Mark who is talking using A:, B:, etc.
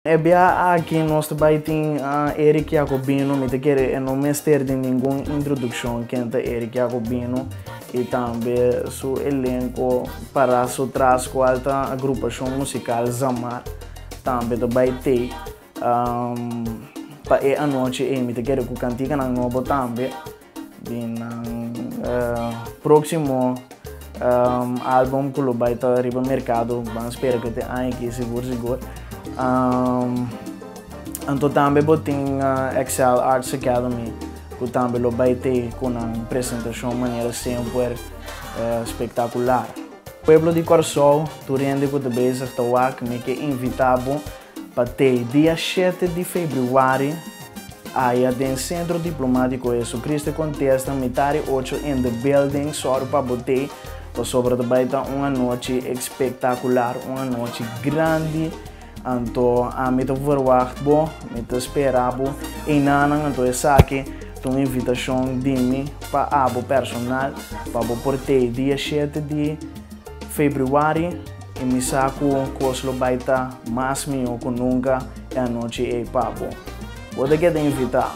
A: E bia aki nos ta bai tin Eric Jacobino, mi ta kere e no mester di ningun introdukshon ken ta Eric Jacobino i tambe su elenko para su tras kual ta agrupashon musikal Zamar tambe ta bai tei pa e anochi ei. Mi ta kere ku kantikanan nobo tambe di nan próksimo album ku lo bai ta riba merkado, ban spera ku te aña aki sigur sigur. Anto tambe bo tin Excel Arts Academy ku tambe lo bai te ku nan presentashon manera semper spektakular. Pueblo di Kòrsou, tur hende ku ta bezig ta wak, mi ke invitá bo pa te dia 7 di febrüari aya den Sentro Diplomátiko Jesucristo Kontesta mitari 8 in the building. Sòru pa bo te, pasobra ta bai ta un anochi espektakular, un anochi grandi. Anto ami ta verwacht bo, mi ta spera bo einanan. Anto esaki ta un invitashon di mi pa abo personal pa bo por te dia 7 di febrüari i mi sa ku kos lo bai ta mas mihó ku nunka e anochi ei pa bo. Bo ta keda invitá.